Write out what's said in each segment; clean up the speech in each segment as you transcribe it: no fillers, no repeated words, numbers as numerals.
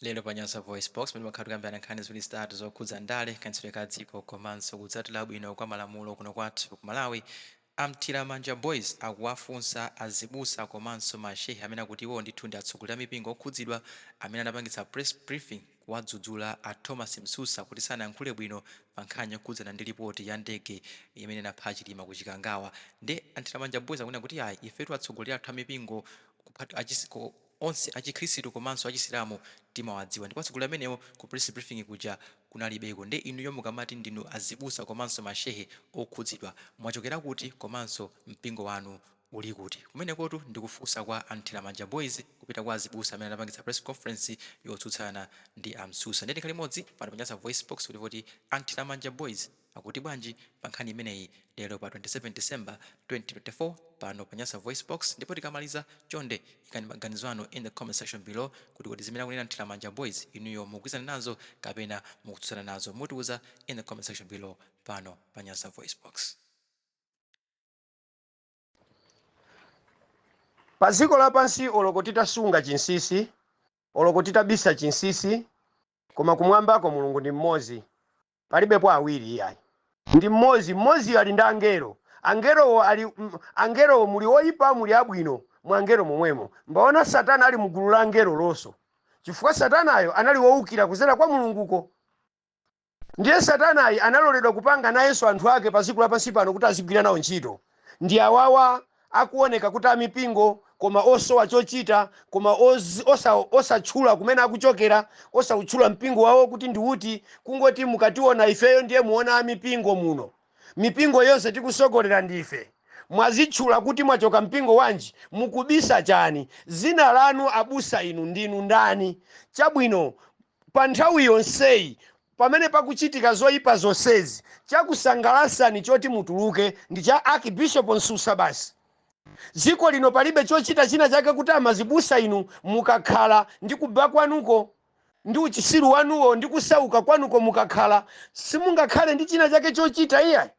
Lero pa Nyasa VoiceBox, pamene timakhala tikukambirana nkhani ziwiri zitatu zokhudza ndale, kayendetsedwe ka dziko komanso kutsatira bwino kwa malamulo kuno kwathu ku Malawi, a Mthiramanja Boys akuwafunsa azibusa komanso ma shehe amene akuti iwowo ndithu ndi atsogoleri a mipingo okhudzidwa amene anapangitsa press briefing kuwadzudzula a Thomas Msusa kuti sanayankhule bwino pa nkhani yokhudzana ndi lipoti ya ndege imene inapha Chilima ku Chikangawa. Nde a Mthiramanja Boys akunena kuti ayi, ifetu atsogoleri athu a mipingo onse achikhristu komanso achisilamu timawadziwa ndipo atsogoleri amenewo ku press briefing kuja kunalibeko, nde inuyo mukamati ndinu azibusa komanso ma shehe okhudzidwa mwachokera kuti komanso mpingo wanu uli kuti? Kumenekotu ndikufunsa kwa a Mthiramanja Boys kupita kwa azibusa amene anapangitsa press conference yotsutsana ndi a Msusa. Ndiye tikhale limodzi pano pa Nyasa VoiceBox kuti timve a Mthiramanja Boys akuti bwanji pa nkhani imeneyi lero pa 27 December 2024 pano pa Nyasa VoiceBox. Ndipo tikamaliza, chonde ikani maganizo anu in the comment section below kuti kodi zimene akunena Mthiramanja Boys inuyo mukugwirizana nazo kapena mukutsutsana nazo? Mutiuza in the comment section below pano pa Nyasa VoiceBox. Pa dziko lapansi oloko titasunga chinsisi, oloko titabisa chinsisi, koma kumwambako Mulungu ndi mmodzi. Palibepo awiri iyayi. Ndi mmodzi. Mmodziyo ali ndi angelo. Angelowo ali, angelowo muli oipa muli abwino mwa angelo momwemo. Mbaona Satana ali mu gulu la angelolonso. Chifukwa Satanayo anali woukira kudzera kwa Mulunguko. Ndiye Satanayi analoledwa kupanga nayenso anthu ake pa dziko lapansi pano kuti azigwira nawo ntchito. Ndi awawa akuoneka kuti amipingo koma osowa chochita, koma osa, osatchula kumene akuchokera, osautchula mpingo wawo kuti ndi uti, kungoti mukationa ifeyo ndiye muona amipingo muno. Mipingo yonse tikusogolera ndife. Mwazitchula kuti mwachoka mpingo wanji? Mukubisa chani? Zina lanu abusa inu ndinu ndani? Chabwino, pa nthawi yonseyi pamene pakuchitika zoipa zonsezi, chakusangalasani choti mutuluke ndi cha Archbishop Msusa basi? Dziko lino palibe chochita china chake kuti amazibusa inu mukakhala ndi kuba kwanuko ndi uchisiru wanuwo ndi kusauka kwanuko mukakhala simungakhale ndi china chake chochita iyayi?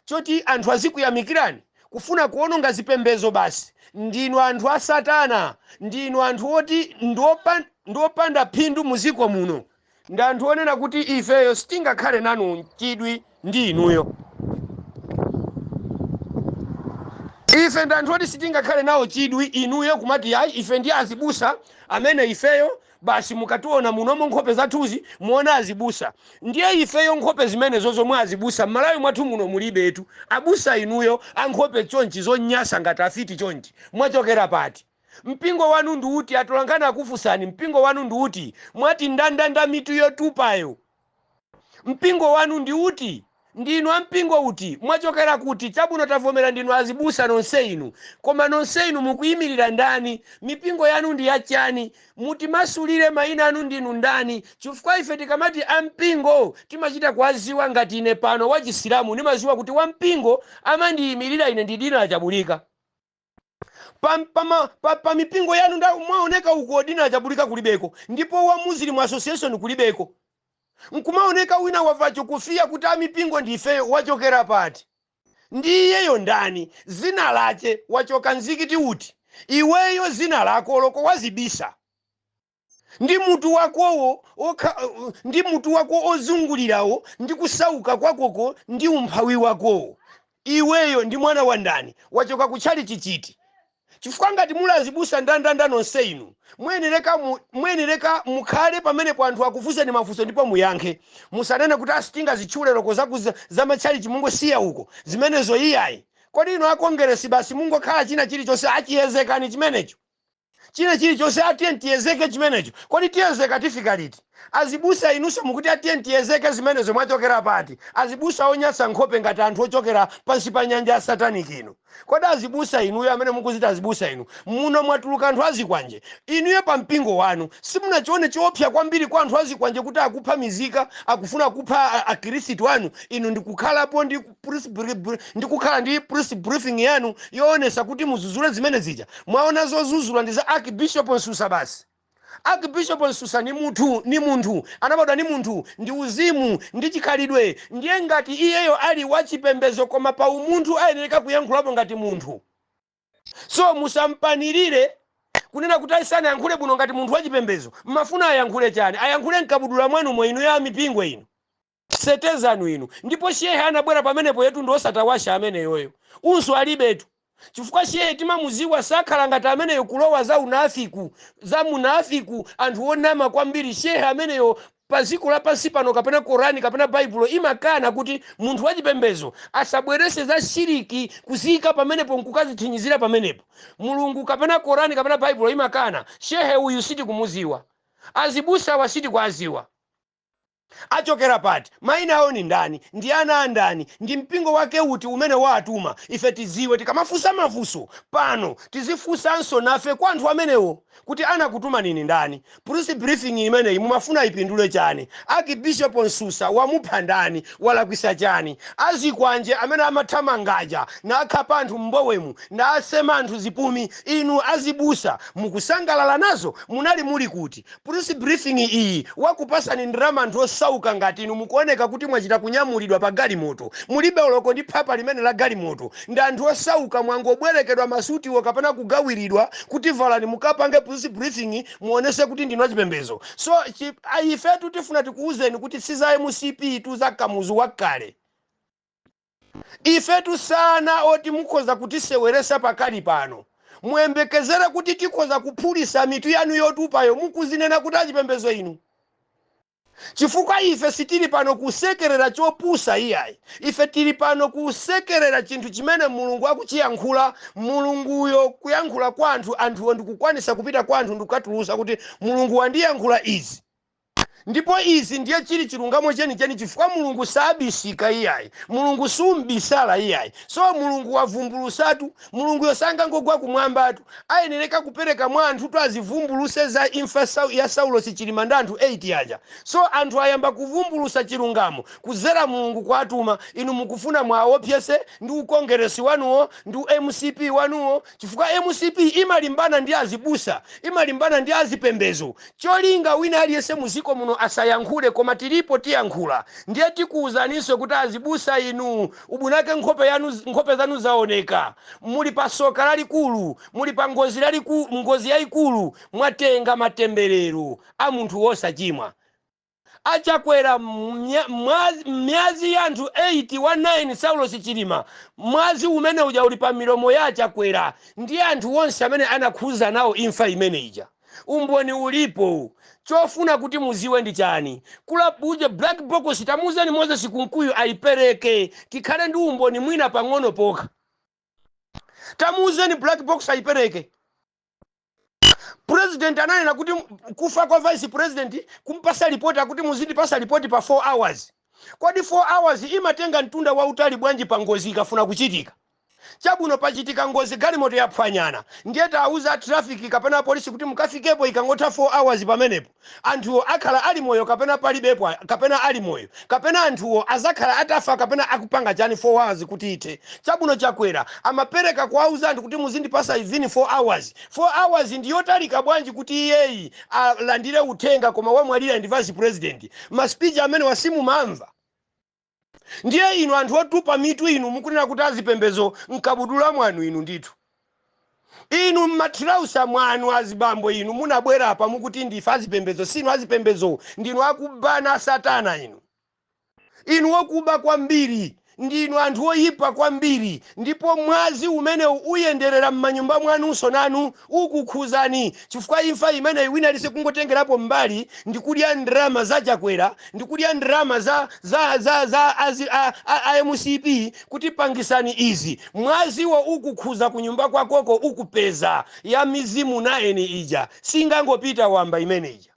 Choti anthu azikuyamikirani? Kufuna kuononga zipembezo basi? Ndinu anthu a satana, ndinu anthu oti ndiopanda phindu muziko muno. Ndi anthu onena kuti ifeyo sitingakhale nanu chidwi ndi inuyo. Ife ndi anthu oti sitingakhale nawo chidwi inuyo kumati ayi ife ndi azibusa amene ifeyo Basi mukationa munomo nkhope zathuzi muona azibusa. Ndiye ifeyo nkhope zimenezo zomwe azibusa m'Malawi mwathu muno mulibetu. Abusa inuyo a nkhope chonchi zonyasa ngati afiti chonchi mwachokera pati? Mpingo wanu ndi uti? Atolankhani akufunsani mpingo wanu ndi uti? Mwati ndandanda mitu yotupayo. Mpingo wanu ndi uti? Ndinu a mpingo uti? Mwachokera kuti? Chabwino tavomera ndinu azibusa nonse inu. Koma nonse inu mukuimirira ndani? Mipingo yanu ndi ya chani? Mutimasulire maina anu ndinu ndani? Chifukwa ife tikamati a mpingo timachita kuwaziwa ngati ine pano wa chisilamu ndimaziwa kuti wa mpingo amandiimirira ine ndi Dinala Chabulika. Pa, pa, ma, pa, pa mipingo yanu nda mwaoneka uko Dinala Chabulika kulibeko ndipo wa Muslim Association kulibeko. Nkumaoneka wina wavala chikufiya kuti amipingo ndi ifeyo wachokera pati? Ndi iyeyo ndani? Zina lache? Wachoka mzikiti uti? Iweyo zina lako loko wazibisa. Ndi mutu wakowo okha, ndi mutu wako ozungulirawo ndi kusauka kwakoko ndi umphawi wakowo. Iweyo ndi mwana wa ndani? Wachoka ku tchalitchi chiti? Chifukwa ngati muli azibusa ndandanda nonse inu, muyenereka mu, muyenereka mukhale pamenepo anthu akufunseni mafunso ndipo muyankhe. Musanene kuti ah sitingazitchule loko za ku za matchalitchi mungosiya uko. Zimenezo iyayi. Kodi inu a Kongeresi basi mungokhala china chilichonse achiyezekani chimenecho? China chilichonse a tiyeni tiyezeke chimenecho. Kodi tiyezeka tifika liti? Azibusa inunso mukuti a tiyeni tiyezeke zimenezo mwachokera pati? Azibusa onyasa nkhope ngati anthu ochokera pansi pa nyanja ya satanic inu. Kodi azibusa inuyo amene mukuziti azibusa inu, muno mwatuluka anthu azikwanje. Inuyo pa mpingo wanu simunachione choopsa kwambiri kwa anthu azikwanje kuti akupha mizika, akufuna kupha akirisitu anu, inu ndikukhalapo ndi ndi kukhala ndi press briefing yanu yoonesa kuti muzuzule zimene zija. Mwaona zozuzula ndi za Archbishop Msusa basi. Archbishop Msusa ni munthu, ni munthu, anabadwa ni munthu, ndi uzimu, ndi chikhalidwe. Ndiye ngati iyeyo ali wachipembezo koma pa umunthu ayenereka kuyankhulapo ngati munthu. So musampanirire, Kunena kuti aisanayankhule bwino ngati munthu wachipembedzo, mmafuna ayankhule chani? Ayankhule mkabudula mwanumo inu ya mipingo inu, setezanu inu. Ndipo shehe anabwera pamenepo yetu ndi osatawasha ameneyoyo, unso alibetu, chifukwa shehe timamuziwa, sakhala ngati ameneyo kulowa za unafiku, za munafiku, anthu onama kwambiri. Shehe ameneyo pa dziko lapansi pano, kapena Korani kapena Baibulo imakana kuti munthu wachipembedzo asabwerese za shiriki kuziyika pamenepo nkukazithinyizira pamenepo. Mulungu kapena Korani kapena Baibulo imakana. Shehe uyu sitikumuziwa, azibusawa sitikuaziwa, achokera pati, mayina awo ni ndani, ndi ana a ndani, ndi mpingo wake uti umene waatuma? Ife tidziwe. Tikamafunsa mafunso pano, tizifunsanso nafe kwa anthu amenewo kuti anakutuma nini ndani? Press briefing imeneyi mumafuna ipindule chani? Archbishop Msusa wamupha ndani? Walakwisa chani? Azikwanje amene amathamangaja nakhapa anthu mbowemu, naasema anthu zipumi, inu azibusa mukusangalala nazo? Munali muli kuti? Press briefing iyi wakupasani ndalama? Anthu osauka ngati inu, mukuoneka kuti mwachita kunyamulidwa pa galimoto, mulibe uloko ndi phapa limene la galimoto, ndi anthu osauka. Mwangobwerekedwa masutiwo kapena kugawiridwa kuti valani mukapange press briefing, muonese kuti ndinu achipembedzo. So ifetu tifuna tikuwuzeni kuti siza MCP tu, za Kamuzu wakale. Ifetu sana oti mukhoza kutiseweresa pakali pano. Muyembekezere kuti tikhoza kuphulisa mitu yanu yotupayo mukuzinena kuti achipembedzo inu, chifukwa ife sitili pano kusekerera chopusa iyayi. Ife tili pano kusekerera chinthu chimene Mulungu akuchiyankhula, Mulunguyo kuyankhula kwa anthu, anthuwo ndikukwanisa kupita kwa anthu ndikukatulusa kuti Mulungu wandiyankhula izi, ndipo izi ndiye chili chilungamo chenicheni, chifukwa Mulungu sabisika iyayi, Mulungu sumbisala iyayi. So Mulungu wavumbulusatu. Mulunguyo sangangogwa kumwambatu, ayenereka kupereka mwa anthu azivumbuluse za imfa ya Saulos Chilima ndi anthu 8 aja. So anthu ayamba kuvumbulusa chilungamo kuzera Mulungu kwatuma. Inu mukufuna mwaopyese ndi ukongeresi wanuwo ndi MCP wanuwo, chifukwa MCP imalimbana ndi azibusa, imalimbana ndi azipembezo, cholinga wina aliyense muziko muno asayankhule. Koma tilipo, tiyankhula. Ndiye tikuwuzaninso kuti azibusa inu, ubunake nkhope yanu, nkhope zanu zaoneka, muli pa soka lalikulu, muli pa ngozi lalikulu, ngozi yayikulu. Mwatenga matemberero a munthu wosachimwa, Achakwera. Myazi ya anthu 8 wa 9 Saulos Chilima, mwazi umene uja uli pa milomo ya Achakwera ndi anthu onse amene anakhuza nawo imfa imene ija. Umboni ulipo. Chofuna kuti muziwe ndi chani? Kula uje black box, tamuzeni Moses Kunkuyu ayipereke, tikhale ndi umboni mwina pang'ono pokha. Tamuzeni black box ayipereke. President ananena kuti kufa kwa vice president kumpasa ripoti, akuti muzindipasa ripoti pa 4 hours. Kodi 4 hours imatenga mtunda wautali bwanji pa ngozi ikafuna kuchitika? Chabwino, pachitika ngozi, galimoto yaphwanyana, ndiye tauza traffic kapena polisi kuti mukafikepo ikangotha 4 hours. Pamenepo anthuwo akhala ali moyo kapena palibepo, kapena ali moyo, kapena anthuwo azakhala atafa, kapena akupanga chani 4 hours kuti ithe? Chabwino, Chakwera amapereka kuwauza anthu kuti muzindipasa within 4 hours. 4 hours ndiyotalika bwanji kuti iyeyi alandire uthenga, koma wamwalira ndi vice president? Ma speech amene wasimumamva. Ndiye inu anthu otupa mitu inu, mukunena kuti azipembezo, mkabudula mwanu inu ndithu, inu mmathirausa mwanu, azibambo inu munabwera apa mukuti ndife azipembezo. Sinu azipembezo, ndinu akubana, satana inu, inu wokuba kwambiri, ndinu anthu oyipa kwambiri. Ndipo mwazi umene uyenderera m'manyumba mwanunso nanu ukukhuzani, chifukwa imfa imeneyi wina alise kungotengerapo mbali ndikudya ndrama za Chakwera, ndikudya ndrama za a MCP kuti pangisani izi. Mwaziwo ukukhuza kunyumba kwakoko, ukupeza ya mizimu 9 ija, singangopita wamba imene ija.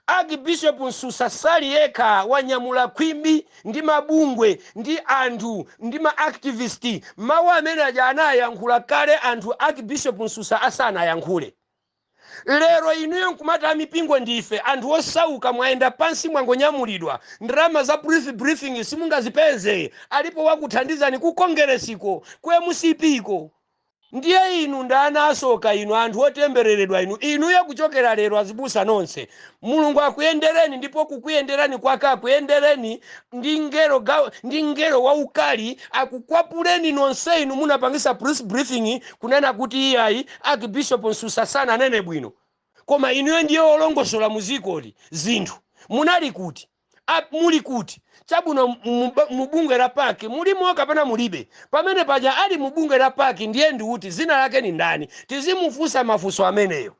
Archbishop Msusa sali yekha, wanyamula khwimbi ndi mabungwe ndi anthu ndi ma activist. Mawu amene aja anayankhula kale anthu Archbishop Msusa asanayankhule. Lero inuyo nkumati amipingo ndife anthu osauka, mwayenda pansi, mwangonyamulidwa. Ndalama za briefing simungazipeze. Alipo wakuthandizani ku kongeresiko, ku MCP ko. Ndiye inu ndi ana asoka inu, anthu otembereredwa inu. Inuyo kuchokera lero azibusa nonse, Mulungu akuyendereni, ndipo kukuyenderani kwake akuyendereni ndi ngelo gawo, ndi ngelo waukali akukwapuleni nonse inu munapangisa press briefing kunena kuti iyayi, Archbishop Msusa sananene bwino. Koma inuyo ndiye olongosola muzikoli zinthu. Munali kuti? Muli kuti? Chabwino, mubungwe la PAC mulimo kapena mulibe? Pamene paja ali mubungwe la PAC ndiye ndikuti zina lake ni ndani? Tizimufunsa mafunso ameneyo.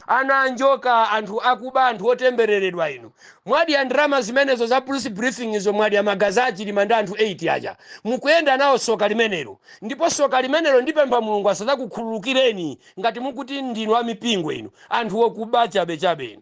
Ana anjoka, anthu akuba, anthu otembereredwa inu, mwadya ndalama zimenezo za press briefing izo, mwadya magazi achilima ndi anthu 8 aja, mukuyenda nawo soka limenelo. Ndipo soka limenelo ndipempha Mulungu asadzakukhululukireni ngati mukuti ndinu amipingo inu, anthu okuba chabechabe inu.